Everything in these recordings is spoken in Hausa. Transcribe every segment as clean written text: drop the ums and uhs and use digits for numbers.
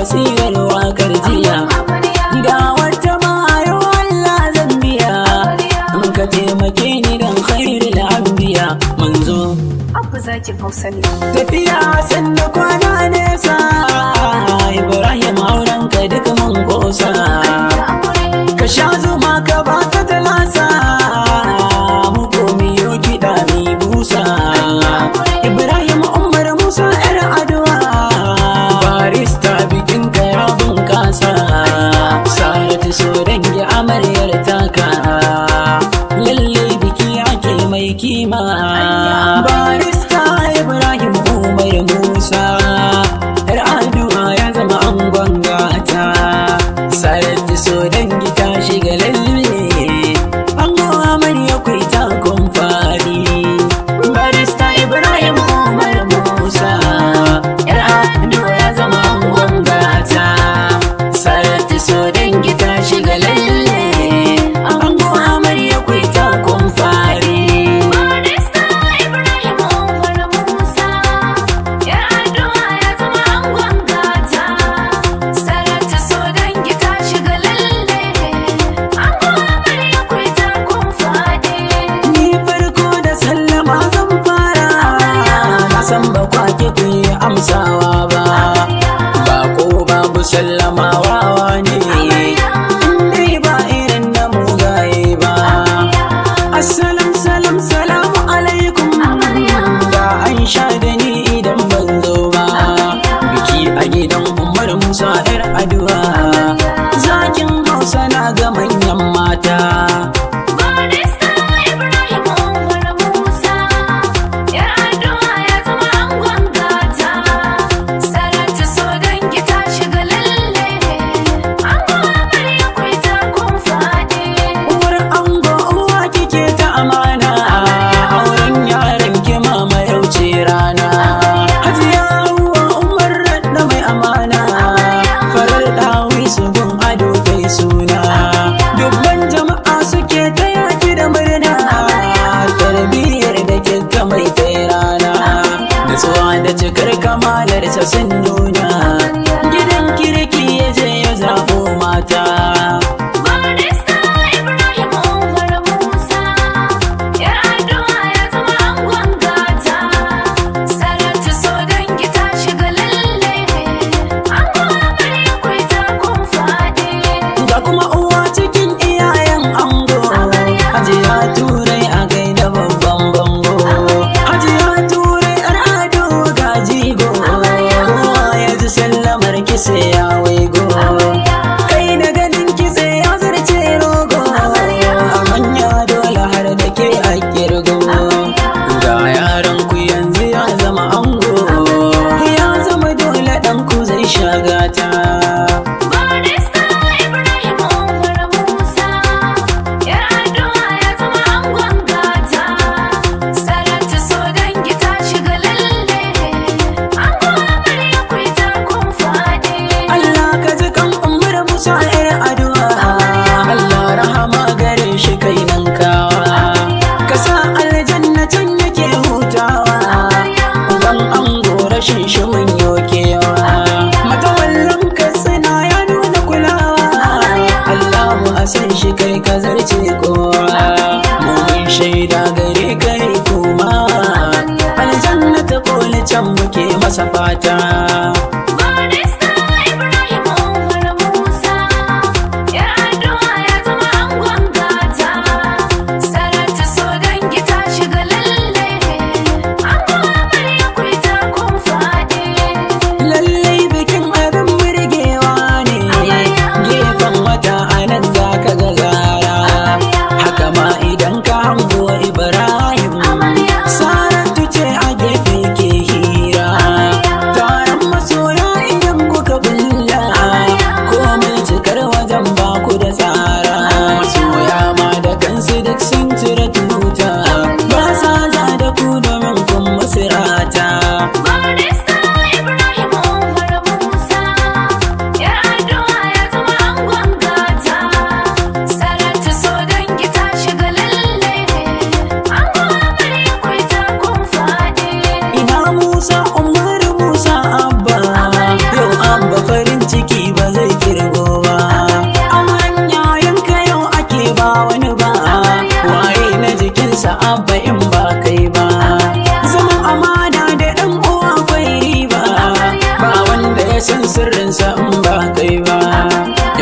Basirar wakar jiya. Ga wata mayo Allah zan biya, in ka taimake ni dan khairul anbiya manzo. Abu zakin Hausa ne. Tafiya sannu kwana nesa, Ibrahim, auren ka duk mun kosa. Ka sha zuma ka ba ta talasa, mu komi yo kiɗa mi busa. Ibrahim Umar Musa yar Aduwa, barista, bikin ka ya bunƙasa. Saratu so dangi amaryar taka, lalle biki ake mai kima. Barista Ibrahim Umar Musa yar Aduwa ya zama angon gata. Saratu so dangi ta shiga lalle, ango amarya kwai takon fadi. Barista Ibrahim Umar Musa yar Aduwa ya zama angon gata. Saratu so dangi ta shiga lalle, ango amarya kwai takon fadi. Barista Ibrahim Umar Musa, yar Aduwa ya zama angon gata. Saratu so dangi ta shiga lalle, ango amarya kwai takun faɗi. Ni farko da sallama zan fara, na san ba kwake ku yi amsawa ba. Bako babu sallama wawa ne, in ba irin na mugaye ba. Assalam salam salamu alaikum, da an sha da ni idan ban zo ba. Biki a gidan Umar Musa yar Aduwa, zakin Hausa, na ga manyan mata. Barista Ibrahim Umar Musa, yar Aduwa ya zama angon gata. Saratu so dangi ta shiga lalle, ango amarya kwai takun faɗi. Uwar ango, uwa kike ta amana, auren yaran ki mama yau ce rana. Hajiya Uwa Umar da mai amana, farar dawi su gun ado kai suna. Dubban jama'a suke ta yaki da murna, tarbiyyar da kika mai kai rana. Nutsuwa da cikar kamalarsa sun nuna, gidan kirki ya je ya zaɓo mata. Barista Ibrahim Umar Musa, yar Aduwa ya zama angon gata. Saratu so dangi ta shiga lalle, ango amarya kwai takun faɗi. Ga kuma uwa cikin iyayen ango, Hajiya Turai, a gaida babban bango. Hajiya Turai yar ado ga jigo, kowa ya ji sallamar kise ya waigo. Kai da ganin kitse ya zarce rogo, a manya dole har da ke a kirgo. Ga yaran ku yanzu ya zama ango, ya zama dole ɗan ku zai shagata. Barista Ibrahim Umar Musa, yar Aduwa ya zama angon gata. Saratu so dangi ta shiga lalle, ango amarya kwai takun faɗi. Allah ka ji kan Umar Musa yar Aduwa, Allah rahama gare shi kai nan kawa, ka sa aljanna can yake hutawa. Uban ango, rashin shi mun yokewa, matawallan Katsina ya nuna kulawa. Allahu a san shi kai ka zarce kowa, mu mun shaida gare kai kuma aljanna ta koli can muke masa fata. Barista Ibrahim Umar Musa, yar Aduwa ya zama angon gata. Saratu so dangi ta shiga lalle, ango amarya kwai takun faɗi. Lallai bikin abin burgewa ne, gefen wata a nan za ka ga zara. Haka ma idan ka hango Ibrahim, Saratu ce a gefe ke hira. Taron ya san sirrinsa in ba kai ba.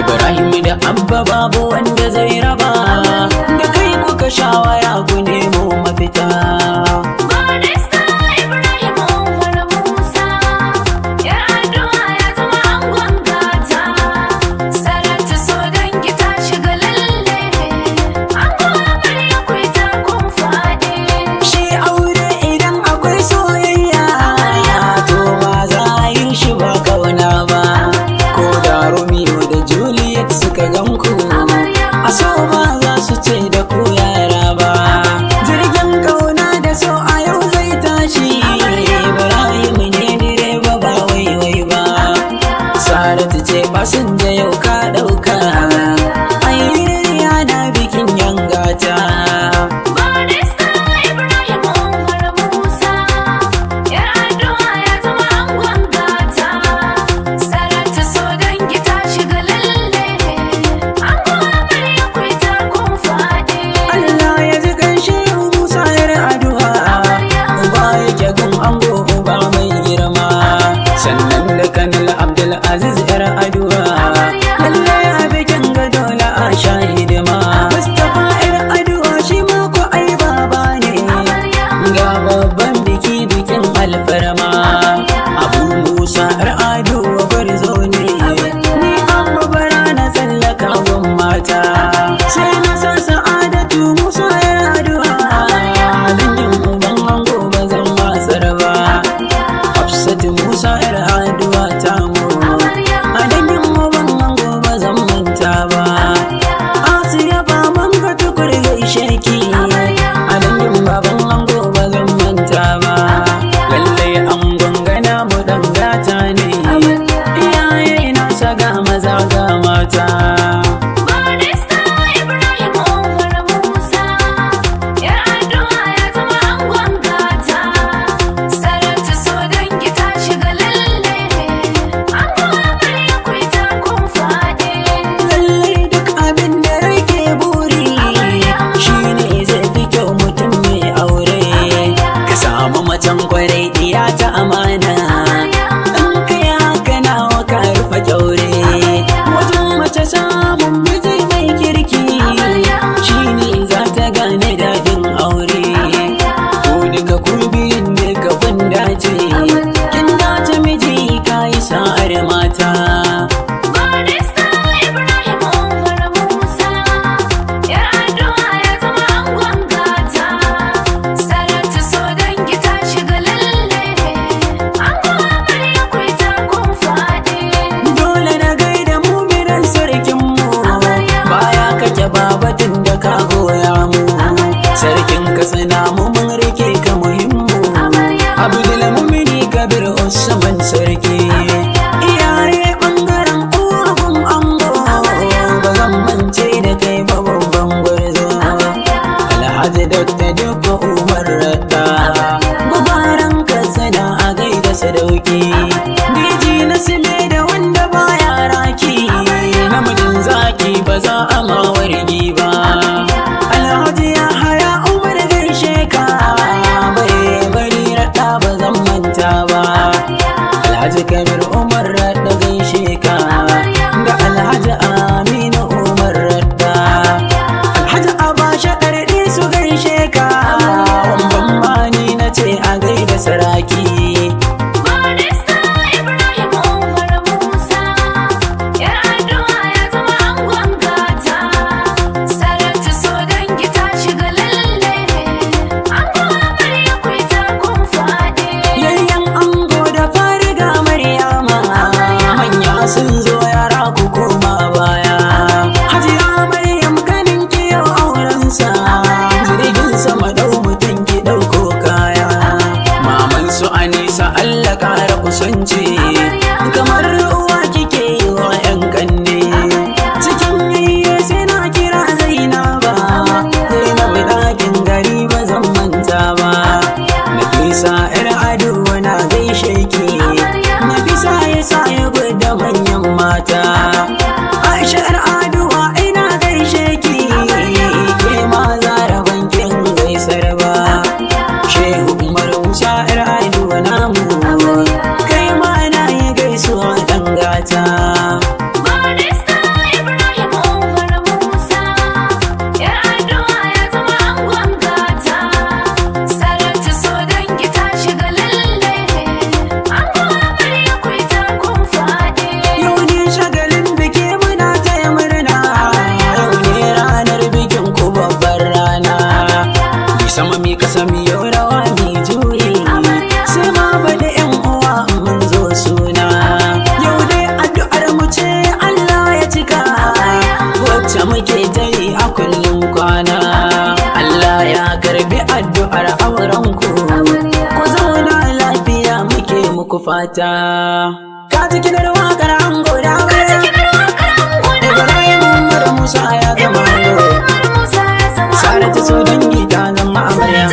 Ibrahim da Abba babu wanda zai raba. Da kai kuka sha waya ku nemo mafita. Barista Ibrahim Umar Musa, Yar'adua ya zama angon gata. Saratu so dangi ta shiga lalle, ango amarya ku yi takun faɗi. Shi aure idan akwai soyayya, to ba za a yi shi ba kauna ba. Ko da Romeo da Juliet suka ganku, a so ba za su ce da ku yara ba. Jirgin kauna da so a yau zai tashi. Ibrahim ne direba ba waiwai ba. Saratu ce fasinja yau ka ɗauka. Ayyiriya na bikin yangata. Barista Ibrahim Umar Musa, Yar'adua ya zama angon gata. Saratu so dangi ta shiga lalle, ango amarya ku yi takun faɗi. Allah ya ji ƙanshe Musa yar addu'a. Uba yake gun ango, uba mai girma. Sannan da kanal Abdul Aziz yar addu'a. Lalle a bikin ga dole a sha hidima. Mustapha yar addu'a shi ma ko ai baba ne. Ga babban biki, bikin alfarma. Abu Musa yar addu'a gwarzo ne. Ni amma bara na tsallaka gun mata. Sai na sa Sa'adatu Musa yar addu'a. Dangin uban ango ba zan watsar ba. Hafsatu Musa yar addu'a ta mu. A dangin uban ango ba zan manta ba. Asiya baban ka tukur gaishe ki. A dangin baban ango ba zan manta ba. Lallai angon gana mu dan gata ne. Iyaye na saga maza ga mata. Barista Ibrahim Umar Musa, Yar'adua ya zama angon gata. Saratu so dangi ta shiga lalle, ango amarya ku yi takun faɗi. Lallai duk abin da rake buri shine zai fi kyau mutum mai aure. Ka samu macen kwarai iya ta amana. In kai haka nawa ka rufe kyaure. Wajen mace samun miji mai kirki shine za ta gane daɗin aure. Ko duka ku biyun duka kun dace. Kin dace miji ka yi sa'ar mata. Barista Ibrahim Umar Musa, Yar'adua ya zama angon gata. Saratu so dangi ta shiga lalle, ango amarya ku yi takun faɗi. Dole na gaida muminan sarkinmu. Baya kake babatin da ka goya mu. Sarkin Katsina mu mun rike ka muhimmu. Abdul Mumini Kabir Usman sarki. Iyaye bangaren uwan ango, ba zan mance da kai ba babban gwarzo. Alhaji Dr. Dukko Umar Radda, Gubaran Katsina a gaida sadauki. Diji na sile da wanda baya raki. Namijin zaki ba za a ma wargi ba. Alhaji ya haya Umar gaishe ka. Bare bari Radda ba zan manta ba. Alhaji Kabir Umar Radda gaishe ka. Da Alhaji Aminu Umar Radda, Alhaji Abasha ɗarɗi su gaishe ka. Wamban mani na ce a gaida saraki. Barista Ibrahim Umar Musa, Yar'adua ya zama angon gata. Saratu so dangi ta shiga lalle, ango amarya ku yi takun faɗi. Yayyan ango da fariga Maryama. Manya sun zo yara ku koma baya. Hajiya Maryam kanin ki yau aurensa. Jirgin sama ɗau mutum ki ɗauko kaya. Maman su Anisa Allah ƙara kusanci. Kamar uwa kike yi wa 'yan kanne. Cikin yayye sai na kira Zainaba. Zainab ɗakin gari ba zan manta ba. Nafisa 'yar aduwa na gaishe ki. Nafisa ya sa ya gwada manyan mata. Aisha 'yar aduwa ina gaishe ki. Ke ma zara bankin gaisar ba. Shehu Umar Musa 'yar aduwa namu. Kai ma na yi gaisuwa. fata. Ka ji kidar wakar ango da amarya. Ibrahim Umar Musa ya zama ango. Saratu so dangi ta zama amarya.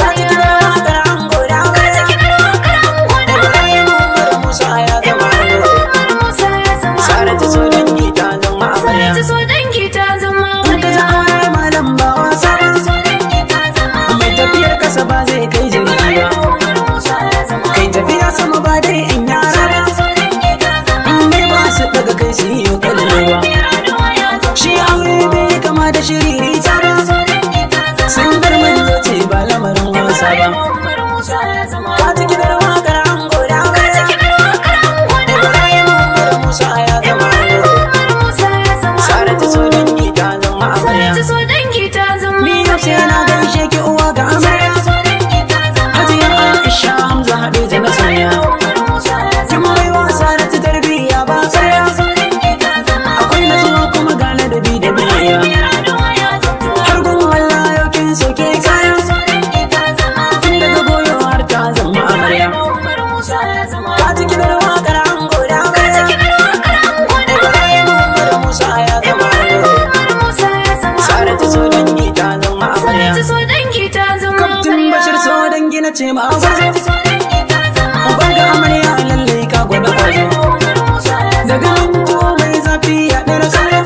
Ka ji kidar wakar ango da amarya. Ibrahim Umar Musa ya zama ango. Saratu so dangi ta zama amarya. In ka ji aure malam ba wasa ba. Mai tafiyar kasa ba zai kai jirgi ba. Kai tafiya sama ba dai in yara ba. In dai ba su daga kai su yi kallo ba. Shi aure bai kama da shiriri ta ba. Sun bar manzo ce ba lamarin wasa ba. Ka ji kidar wakar ango da amarya. Ibrahim Umar Musa ya zama ango. Saratu so dangi ta zama amarya. Ni yau sai na gaishe ki uwa ga amarya. Hajiya Aisha Hamza Hadiza na soya. Kin baiwa Saratu tarbiyya ba karya. Akwai natsuwa kuma ga ladabi da biyayya. Har gun Allah yau kin soke kaya. Tun daga goyo har ta zama amarya. Ka ji kidar wakar ango da amarya. Ibrahim Umar Musa ya zama ango. Saratu so dangi ta zama amarya. Kaftin Bashir so dangi na ce ma gwarzo. Uban ga amarya lallai ka gwada kwazo. Daga minto mai zafi ya ɗara sauro.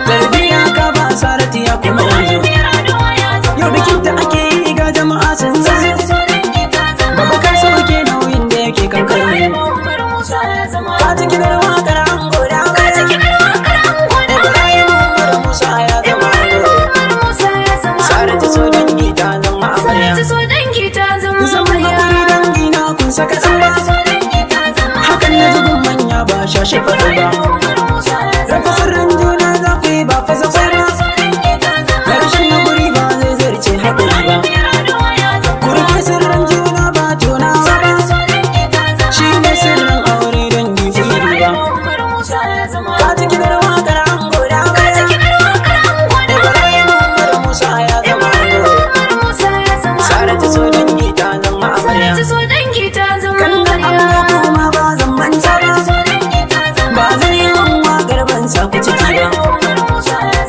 Tarbiya ka ba Saratu ya kuma yanzu. Yau bikinta ake yi ga jama'a sun zazo. Baba ka sauke nauyin da yake kan kai. Ka ji kidar wakar ango da amarya. Ibrahim Umar Musa ya zama ango. Saratu so dangi ta zama amarya. Zaman hakuri dangi na kun saka tsamba. Hakan na zubin manya ba shashe faɗo ba. Rafa sirrin juna za ku yi ba fasa kwai ba. Karshen na guri ba zai zarce haƙuri ba. Ku rike sirrin juna ba tonawa ba. Shi ne sirrin aure dangi ku yi duba. Ka ji kidar wakar ango da amarya. Ibrahim Umar Musa ya zama ango. Saratu so dangi ta zama amarya. Kallon ango kuma ba zan manta ba. Ba zan yi wakar ban sa ku ciki ba.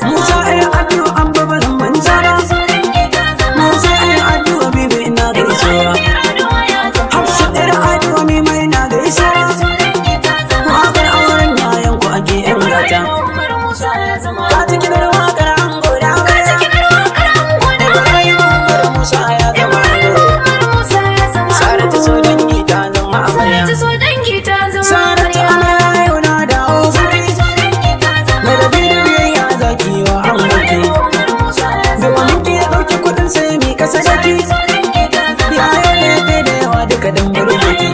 Musa ɗaya addu'a abba ba zan manta ba. Musa ɗaya addu'a bibi ina gaisuwa. Hafsa ɗaya addu'a mai mai na gaisuwa. Wakar auren yayan ku ake yan gata. Ka ji kidar wakar ango da amarya. Ibrahim Umar Musa ya zama ango. Saratu so dangi ta zama amarya. Saratu amarya yau na dawo guri. Ladabi da biyayya zaki wa angonki. Domin ki ya ɗauki kuɗin sai mi ka sadaki. Ya yi lefe da yawa duka dan burbuki.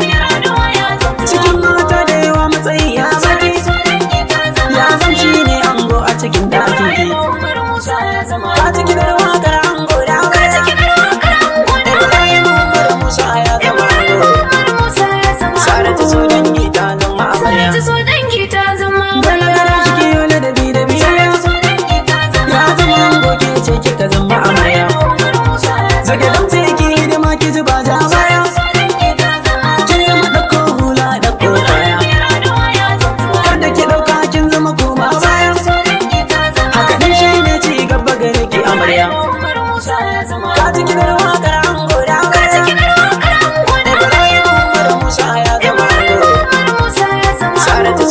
Cikin mata da yawa matsayi ya baki. Ya zam shi ne ango a cikin ɗakin ki. Ka ji kidar wakar ango da amarya. Ibrahim Umar Musa ya zama ango. Saratu so dangi ta zama amarya. Dole gare shi ki yi ladabi da biyayya. Ya zama ango ke ce kika zama amarya. Zage damtse ki hidima ki zuba ja baya. Kin zama ɗauko hula ɗauko kaya. Kar da ki ɗauka kin zama koma baya. Haka ɗin shi ne ci gaba gare ki amarya. Ka ji kidar wakar ango da amarya. Ibrahim Umar Musa ya zama ango. Saratu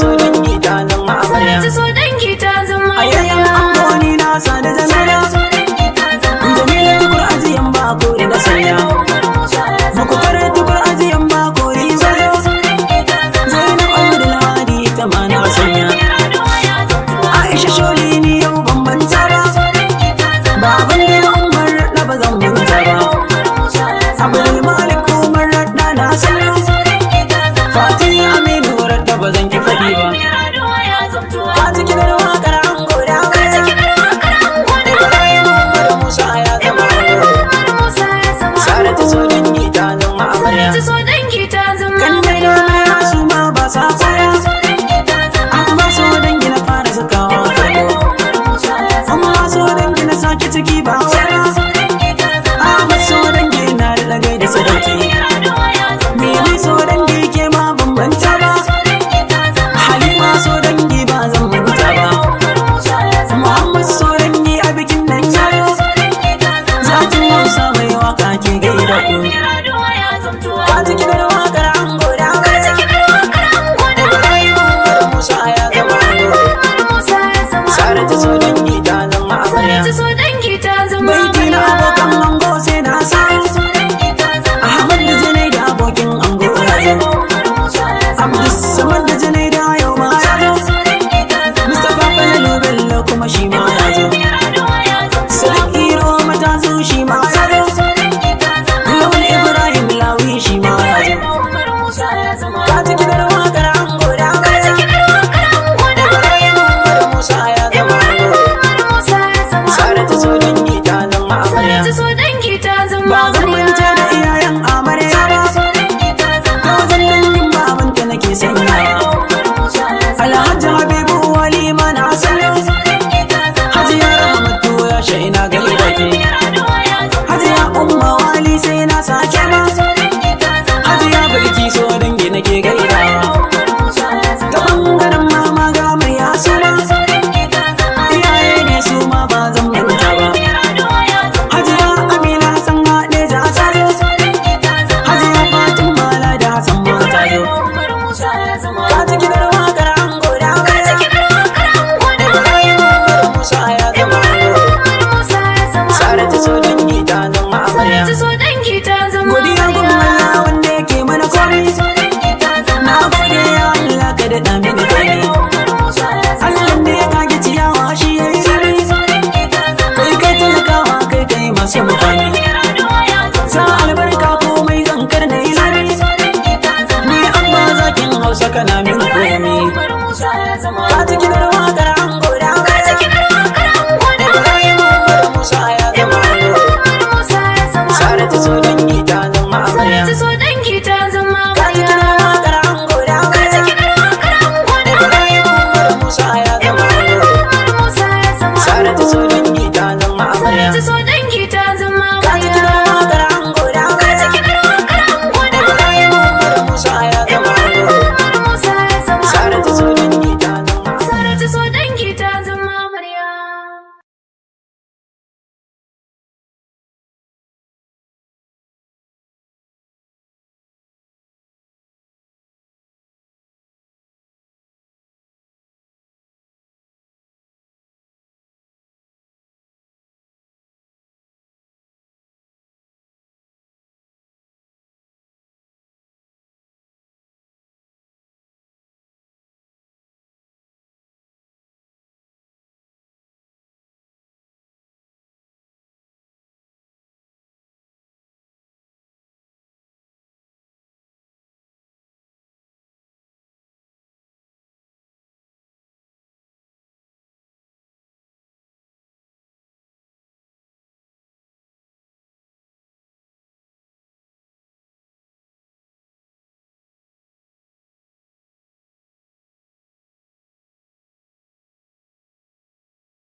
Ka ji.